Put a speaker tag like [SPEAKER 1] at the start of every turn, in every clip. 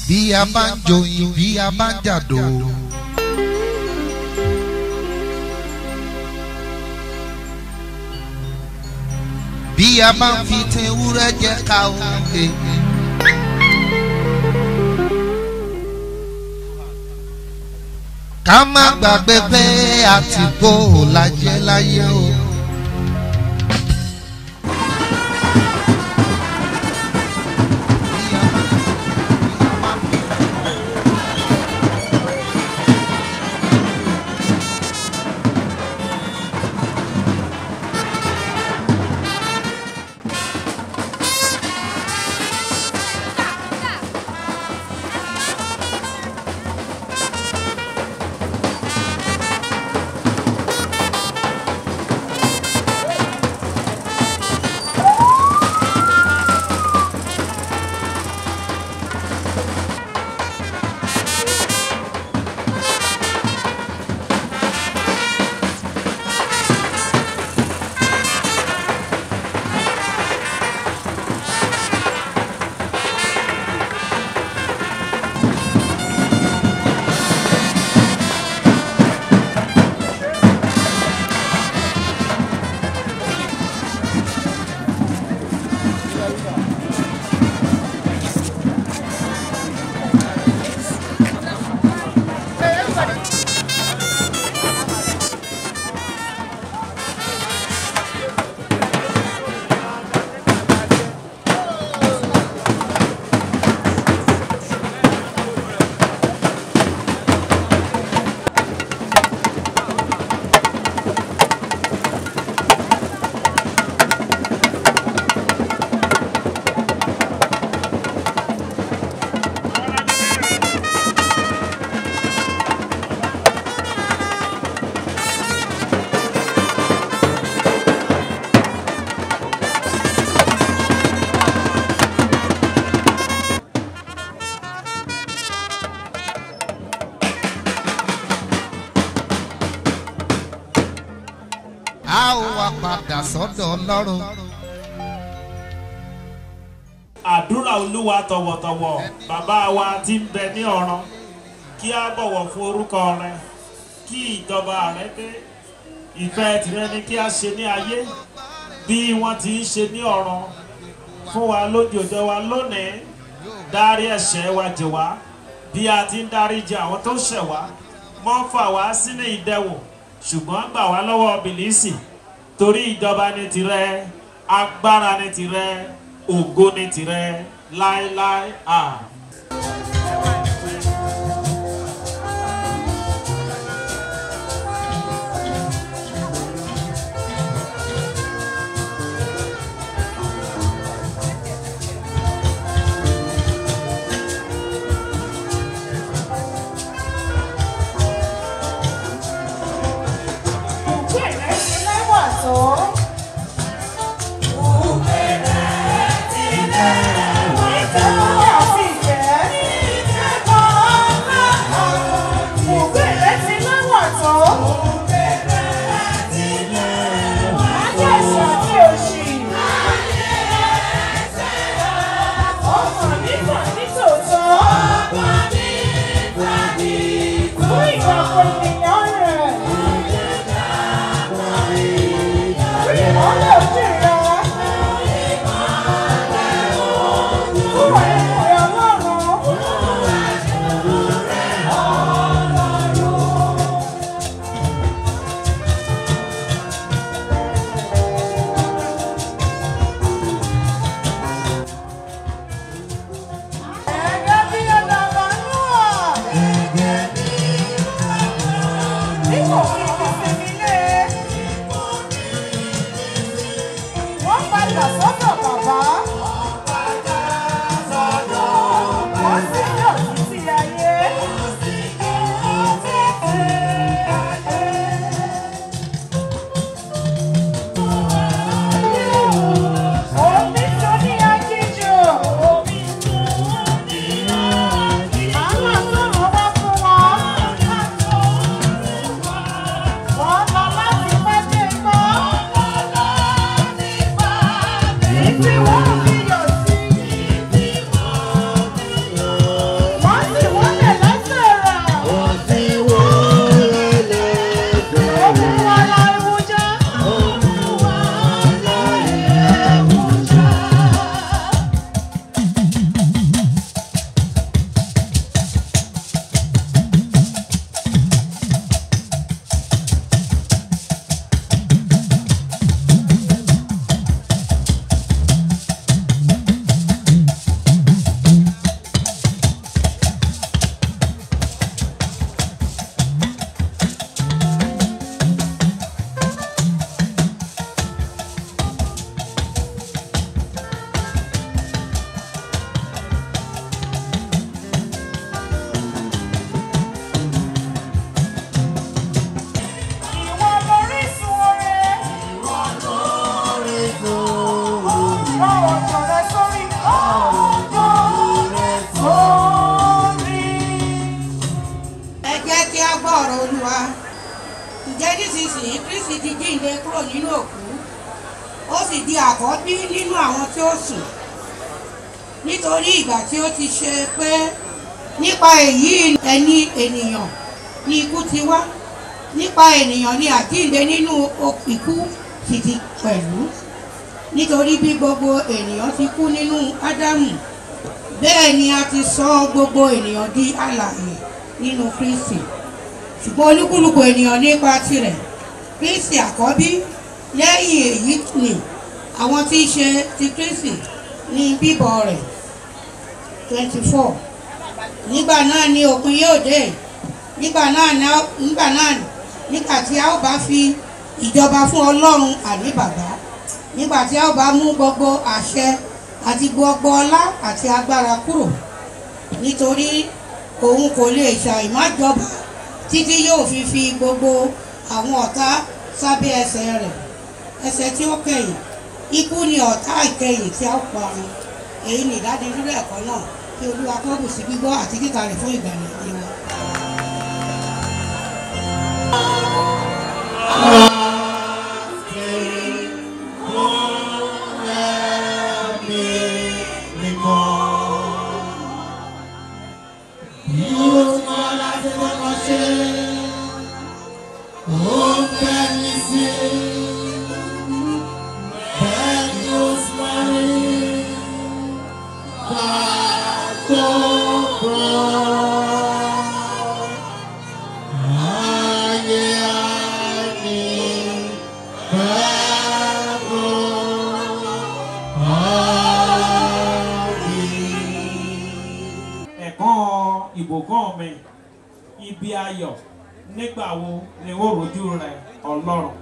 [SPEAKER 1] Bí a bá ń joyin, bí a bá ń jàdó. Bí a bá ń fi tewúrẹ́ jẹ ká òkè. Ká má gbàgbé pé àtìkó lajẹ́ láyé o. A ó wá padà sọ́dọ̀ Ọlọ́run.
[SPEAKER 2] Àdúrà Olúwa tọ̀wọ̀tọ̀wọ̀, bàbá wa tí ń bẹ ní ọ̀run, kí a bọ̀wọ̀ fún orúkọ rẹ, kí ìjọba rẹ dé, ìfẹ́ tìrẹ ni kí a ṣe ní ayé bí wọ́n ti ń ṣe ní ọ̀run. Fún wa lóúnjẹ òòjọ́ wa lónìí, dárí ẹ̀ṣẹ̀ wa jì wá bí a ti ń dáríjì àwọn tó ṣẹ̀ wá, mọ́ fà wá sínú ìdẹwò, ṣùgbọ́n gbà wá lọ́wọ́ bìlísì, torí ìjọba ni tìrẹ, agbára ni tìrẹ, ògo ni tìrẹ láéláé. Àmín.
[SPEAKER 3] Kristi ti jíǹde kúrò nínú òkú, ó sì di àkọ́bí nínú àwọn tí ó sùn. Nítorí ìgbà tí ó ti ṣe pé nípa èyí ẹni ènìyàn ni ikú ti wá, nípa ènìyàn ni àjíǹde nínú ikú sì ti pẹ̀lú. Nítorí bí gbogbo ènìyàn ti kú nínú Ádámù, bẹ́ẹ̀ ni a ti sọ gbogbo ènìyàn di alààyè nínú Kristi. Ṣùgbọ́n olúkúlùkù ènìyàn nípa tirẹ̀, Kristi àkọ́bí, lẹ́yìn èyí ni àwọn tí í ṣe ti Kristi ní bíbọ̀ rẹ̀. 24. Nígbà náà ni òpin yóò dé, nígbà náà nígbà tí a ó bá fi ìjọba fún Ọlọ́run àní Bàbá, nígbà tí a ó bá mú gbogbo àṣẹ àti gbogbo ọlá àti agbára kúrò, nítorí òun kò lè ṣàì má jọba títí yóò fi fi gbogbo àwọn ọ̀tá sábẹ́ ẹsẹ̀ rẹ̀. Ẹsẹ̀ tí ó kẹ́yìn, ikú ni ọ̀tá ìkẹyìn tí a ó parun. Èyí ni ìdánidúró ẹ̀kọ́ náà. Kí Olúwa kó bù sí gbígbọ́ àti kíkà rẹ̀ fún ìgbàlà ẹ̀mí wa.
[SPEAKER 2] Ìbùkún mi, ibi ayọ̀, nígbà wo ni ó rojú rẹ Ọlọ́run?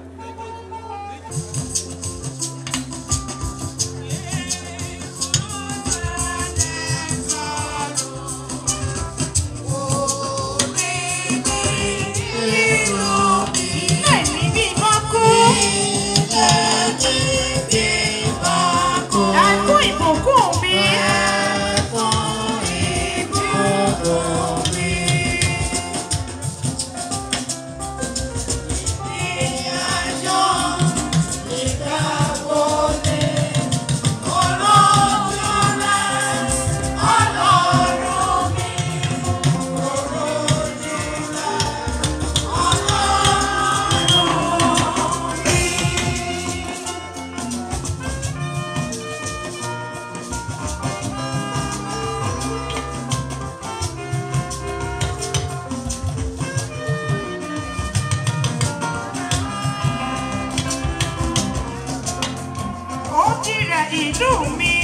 [SPEAKER 4] Ìlú mi.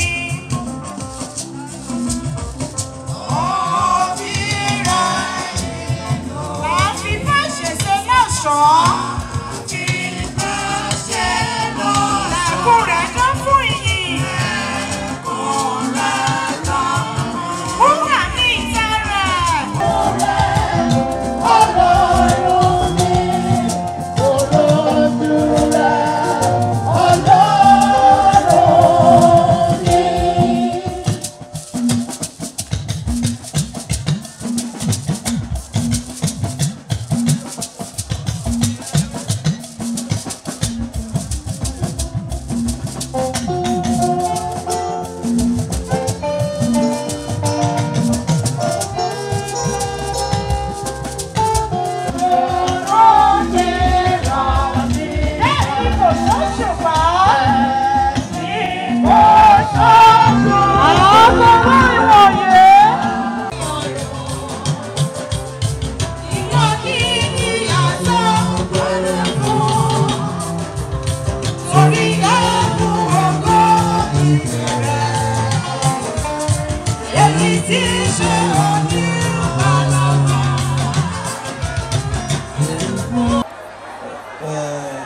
[SPEAKER 4] Àfi bá ṣẹ̀ṣẹ̀ lọ́ṣọ̀ọ́. Ẹ̀kún rẹ̀ dán fún iyì. Wúrà ní ìtẹ́ rẹ̀.
[SPEAKER 5] Ọlọ́run mi, olójú rẹ̀, Ọlọ́run mi.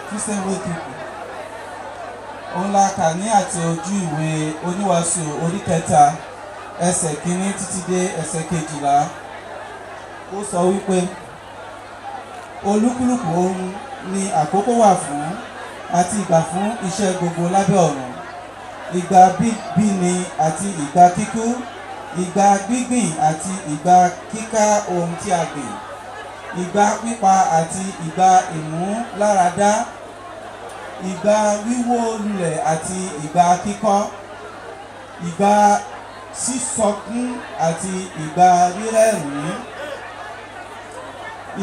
[SPEAKER 6] Christian Wakekeeping. Òun la kà ní àti ojú ìwé oníwàásù orí kẹta ẹsẹ̀ kínní títí dé ẹsẹ̀ kejìlá. Ó sọ wípé olúkúlùkù ohun ni àkókò wà fún àti ìgbà fún iṣẹ́ gbogbo lábẹ́ ọ̀run. Ìgbà bíbíni àti ìgbà kíkú, ìgbà gbígbìn àti ìgbà kíká ohun tí a gbìn, ìgbà pípa àti ìgbà ìmúláradá, Ìgbà wíwó lulẹ̀ àti ìgbà kíkọ́, ìgbà sísọkún àti ìgbà rírẹ́rìn-ín,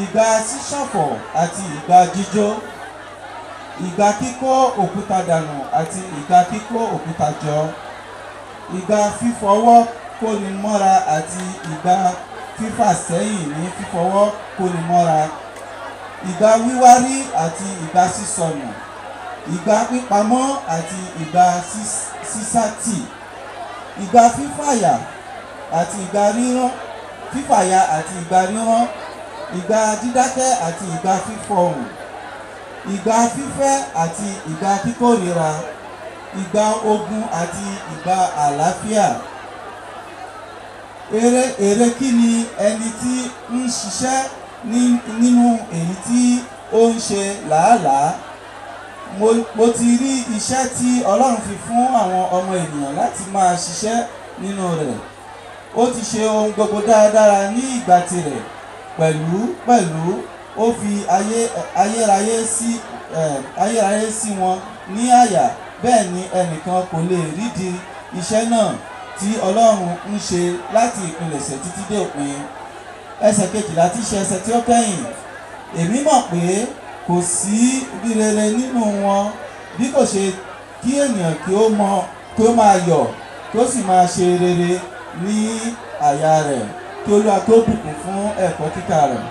[SPEAKER 6] ìgbà síṣọ̀fọ̀ àti ìgbà jíjó, ìgbà kíkó òkúta dànù àti ìgbà kíkó òkúta jọ, ìgbà fífọwọ́ kóni mọ́ra àti ìgbà fífà sẹ́yìn ní fífọwọ́ kóni mọ́ra, ìgbà wíwárí àti ìgbà sísọnù, ìgbà pípamọ́ àti ìgbà sísátì, ìgbà fífàyà àti ìgbà rírán, fífàyà àti ìgbà rírán, ìgbà dídákẹ́ àti ìgbà fífọhùn, ìgbà fífẹ́ àti ìgbà kíkórìíra, ìgbà ogun àti ìgbà àlàáfíà. Èrè kí ni ẹni tí ń ṣiṣẹ́ nínú èyí tí ó ń ṣe làálàá? Mo ti rí iṣẹ́ tí Ọlọ́run fi fún àwọn ọmọ ènìyàn láti máa ṣiṣẹ́ nínú rẹ̀. Ó ti ṣe ohun gbogbo dáradára ní ìgbà tirẹ̀, pẹ̀lú pẹ̀lú ó fi ayérayé sí wọn ní àyà. Bẹ́ẹ̀ ni ẹnìkan kò lè rídìí iṣẹ́ náà tí Ọlọ́run ń ṣe láti ìpilẹ̀ṣẹ̀ títí dé òpin. Ẹsẹ̀ 12 tí ṣe ẹsẹ̀ tí ó kẹ́yìn. Èmi mọ̀ pé kò sí rere nínú wọn bí kò ṣe kí ènìyàn kí ó máa yọ̀ kí ó sì máa ṣe rere ní àyà rẹ̀. Kí Olúwa kí ó bùkún fún ẹ̀kọ́ kíkà rẹ̀.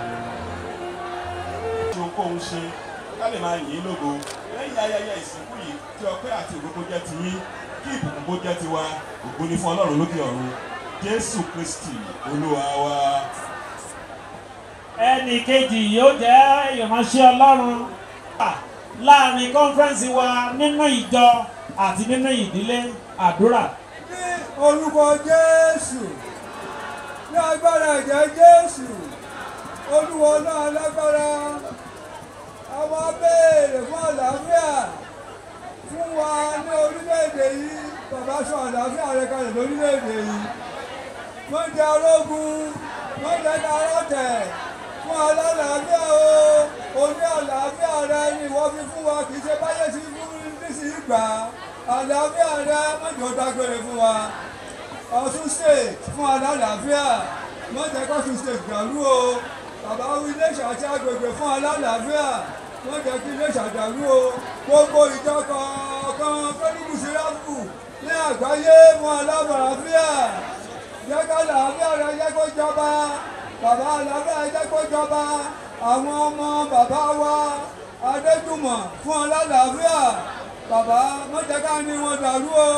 [SPEAKER 7] Ṣé ohunkóhun ṣe ká lè máa yìn ín lógo lẹ́yìn ayẹyẹ ìsìnkú yìí, kí ọpẹ́ àti ògo kó jẹ́ ti yín, kí ìbùkún kó jẹ́ tiwa. Ògo ni fún Ọlọ́run lókè ọ̀run. Jésù Kristi Olúwa wa.
[SPEAKER 2] Ẹnì kejì yóò jẹ́ ìránṣẹ́ Ọlọ́run láàrin kọ́nfẹ́rẹ́nsì wa nínú ìjọ àti nínú ìdílé. Àdúrà.
[SPEAKER 8] Ní orúkọ Jésù, ní agbára ẹ̀jẹ̀ Jésù, Olúwa náà lágbára, a wá béèrè fún àlàáfíà fún wa ní orílẹ̀-èdè yìí. Bàbá sọ àlàáfíà rẹ kalẹ̀ lórílẹ̀-èdè yìí. Wọ́n jẹ́ arógun, wọ́n jẹ́ arọ́tẹ̀. Fún alálàáfíà o, oní àlàáfíà rẹ ni ìwọ fi fún wa, kì í ṣe báyé sí fún nísìnyí gbà. Àlàáfíà rẹ mọ̀jọ́ dágbére fún wa. Ọ̀ṣun State fún alálàáfíà, mọ̀jẹ̀ kọ́ṣun State dàrú o. Bàbá Iléṣà àti agbègbè fún alálàáfíà, mọ̀jẹ̀ kí Iléṣà dàrú o. Gbogbo ìjọ kọ̀ọ̀kan Kérúbù Séráfù ní àgbáyé fún alálàáfíà. Jẹ́ ká àlàáfíà rẹ jẹ́ kó jọba. Bàbá àlàáfíà jẹ́ kó jọba. Àwọn ọmọ bàbá wa Adéjùmọ̀ fún alálàáfíà. Bàbá mọ̀jẹ̀ ká ní wọn dàrú o,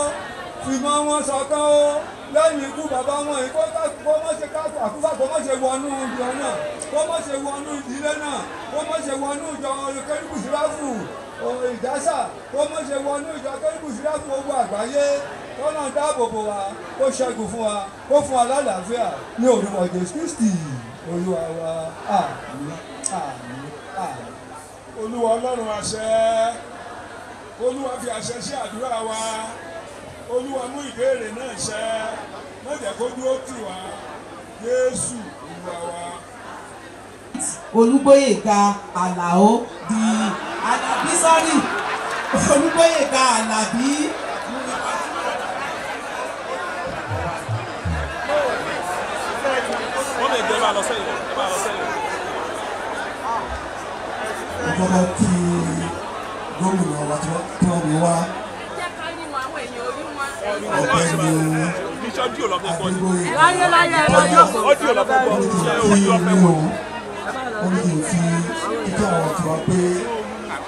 [SPEAKER 8] fìmọ̀ wọn ṣọ̀kan o. Lẹ́yìn ikú bàbá wọn yìí, kó má ṣe àkúfà, kó má ṣe wọnú ìjọ náà, kó má ṣe wọnú ìdílé náà, kó má ṣe wọnú ìjọ Kérúbù Séráfù Ìdásà, kó má ṣe wọnú ìjọ Kérúbù Séráfù gbogbo àgbáyé. Kọ́nà dáàbò bò wá, kó ṣẹ́gun fún wa, kó fún wa lálàáfíà ní orúkọ Jésù Kristi Olúwa wa. Àmín, àmín, àmín.
[SPEAKER 7] Olúwa Ọlọ́run àṣẹ, Olúwa fi àṣẹ sí àdúrà wa. Olúwa mú ìbéèrè náà ṣẹ, má jẹ́ kó dúró tì wá. Jésù Olúwa wa.
[SPEAKER 9] Olúgbóyèga Àlàó di Àlàbí, sọ́rí, Olúgbóyèga Àlàbí.
[SPEAKER 10] Ìjọba kí gómìnà wa tí wọ́n mi wá, ọ̀gbẹ́ni Adégbóyèga, ó ní kí n fi kíkẹ́ àwọn tiwa pé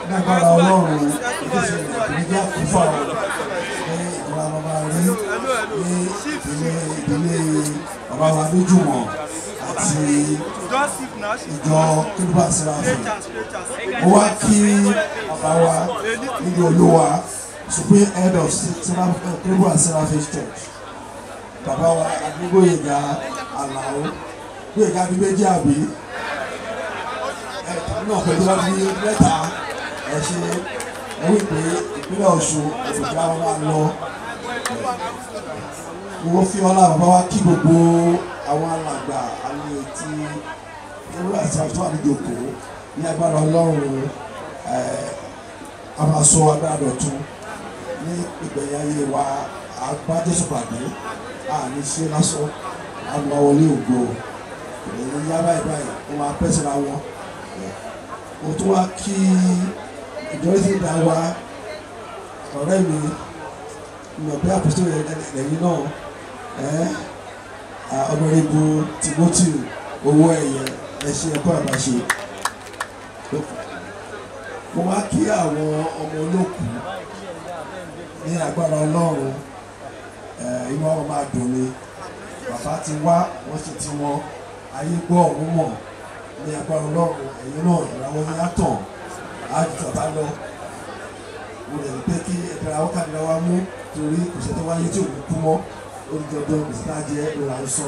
[SPEAKER 10] lágbára Ọlọ́run ìdíje ìdílé àkúfà ní ìjọba bàbá rí ní ìdílé bàbá wa Adéjùmọ̀ àti ìjọ Kérúbù Séráfù. Mo wá kí bàbá wa nínú Olúwa, Supreme Head of Kérúbù Séráfù Church, bàbá wa Adégbóyèga Àlàó. Gbóyèga ní méjì àbí ẹ̀ka náà pẹ̀lú wọn ní mẹ́ta. Ẹ ṣe ẹ wí pé ìpínlẹ̀ Ọ̀ṣun òfìdí àwọn máa lọ. Mo fi ọlá bàbá wa kí gbogbo àwọn alàgbà àwọn etí Kérúbù àti àwọn tó wà níjòkó ní agbára Ọlọ́run. A máa sọ agbára dọ̀tun ní ìgbẹ̀yìn ayé wa. A bá Jésù pàdé, a ní ṣe lásán, a máa wọlé ògo. Èyí yá báyìí báyìí, ó máa pẹ́ síra wọn. Mo tún wá kí ìjọ́sí ìdá wa, ọ̀rẹ́ mi, mọ̀ bí àpòsí lẹ́yìn náà, Honorable Timothy owó ẹ̀yẹ, ẹ ṣe ẹ̀kọ́ àbáṣe. Mo wá kí àwọn ọmọ olókùú ní agbára Ọlọ́run, inú àwọn máa dùn ni. Bàbá ti wá, wọ́n ṣe ti wọn, ayé gbọ́ ọ̀hún mọ̀. Ní agbára Ọlọ́run, ẹ̀yin náà ìràwọ̀ yín á tàn, á ju tàbá lọ. Mo lè rí pé kí ẹ̀dára wọ́n kàdúrà wa mú, torí kò sẹ́tọ́ wáyé tí òun kú mọ́. Ó ní dandan kò sí tá a jẹ́ ìrà ń sọ,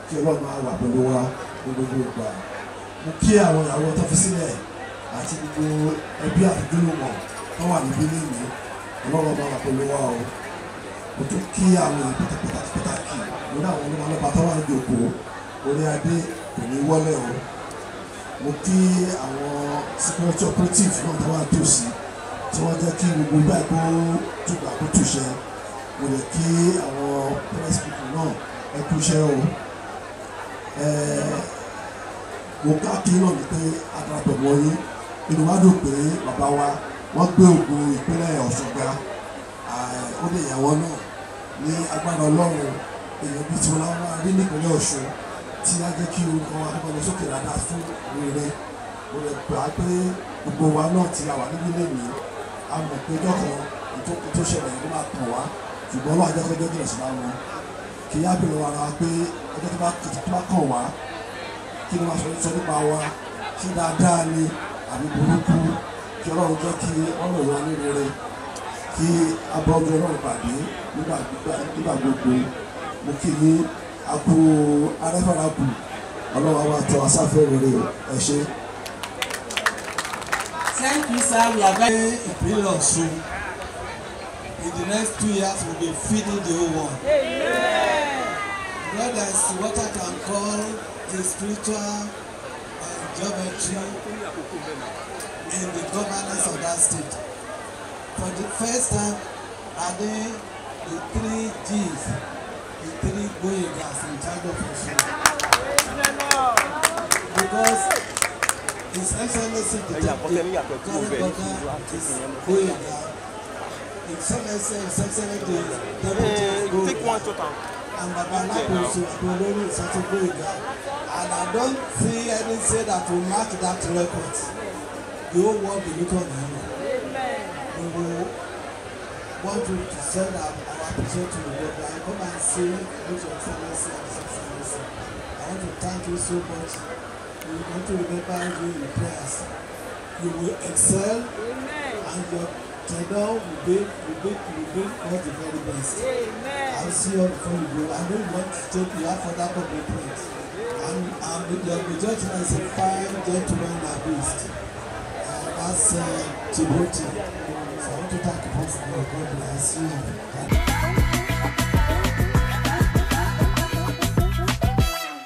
[SPEAKER 10] kí Ọlọ́run máa wà pẹ̀lú wa ní gbogbo ìgbà. Mo kí àwọn ìyàwó tó fi sílẹ̀ àti gbogbo ẹbí àti ojúlùmọ̀ tó wà níbí lónìí. Ọlọ́run máa wà pẹ̀lú wa o. Mo tún kí àwọn èèyàn pàtàkì pàtàkì lórí àwọn olúmọlọ́ba tó wà níbi òkú orí adé kò ní wọlé o. Mo kí àwọn security operative náà tó wà nítòsí tí wọ́n jẹ́ kí gbogbo báyìí kó tùgbà kó tùṣẹ. Mo lè kí àwọn press people náà, ẹ kú iṣẹ́ o. Mo ká kí náà ní pé a darapọ̀ mọ́ yín. Inú wa dùn pé bàbá wa wọ́n gbé ògo ìpínlẹ̀ Ọ̀ṣun ga, ó lè yàwọ́ náà ní agbára Ọlọ́run. Èèyàn bíi tiwọn láwọn máa rí nípínlẹ̀ Ọ̀ṣun tí á jẹ́ kí orúkọ wa kó lọ sókè dáadáa fún rere. Mo lè gbà pé gbogbo wa náà tí a wà níbí lónìí, a mọ̀ pé ọjọ́ kan tó ṣẹlẹ̀ ló máa kàn wá, ṣùgbọ́n Ọlọ́run á jẹ́ kó jẹ́ jìnnà síra wọn. Kì í á bèrè ara wa pé ọjọ́ tó bá kàn wá, kí ni wọ́n sọ nípa wa, ṣé dáadáa ni àbí burúkú? Kí Ọlọ́run jẹ́ kí ọ̀rọ̀ wa ní rere, kí a bá ọjọ́ Ọlọ́run pàdé nígbà gbogbo. Mo kí yín, a kú arẹ́fàràkù, Ọlọ́run á wá tọ́ asáfẹ́ rere, ẹ ṣé.
[SPEAKER 9] Thank you, sir. We are very.
[SPEAKER 11] Ìpínlẹ̀ Ọ̀ṣun, in the next 2 years, we will be feeding the whole world.
[SPEAKER 4] Amen.
[SPEAKER 11] God is what I can call a spiritual geometry in the governance of that state. For the first time, I did the 3 G's, the 3 Gboyegas in charge of Osun. Because His Excellency the current governor is Gboyega. His Excellency the deputy is Gboyega. And Baba Alakoso Abolori is also Gboyega. And I don't see anything that will match that record. The whole world will look on you. We will want you to send our appreciation to the world. And come and see both Your Excellency and His Excellency. I want to thank you so much. We want to remember you in prayers. You will excel.
[SPEAKER 4] Amen.
[SPEAKER 11] And your tenure will be all the very best.
[SPEAKER 4] Amen.
[SPEAKER 11] I'll see you before you go. I know you want to take you out for that commitment. And your majority is a fine gentleman at least. That's Timothy. So I want to thank you once more. God bless you.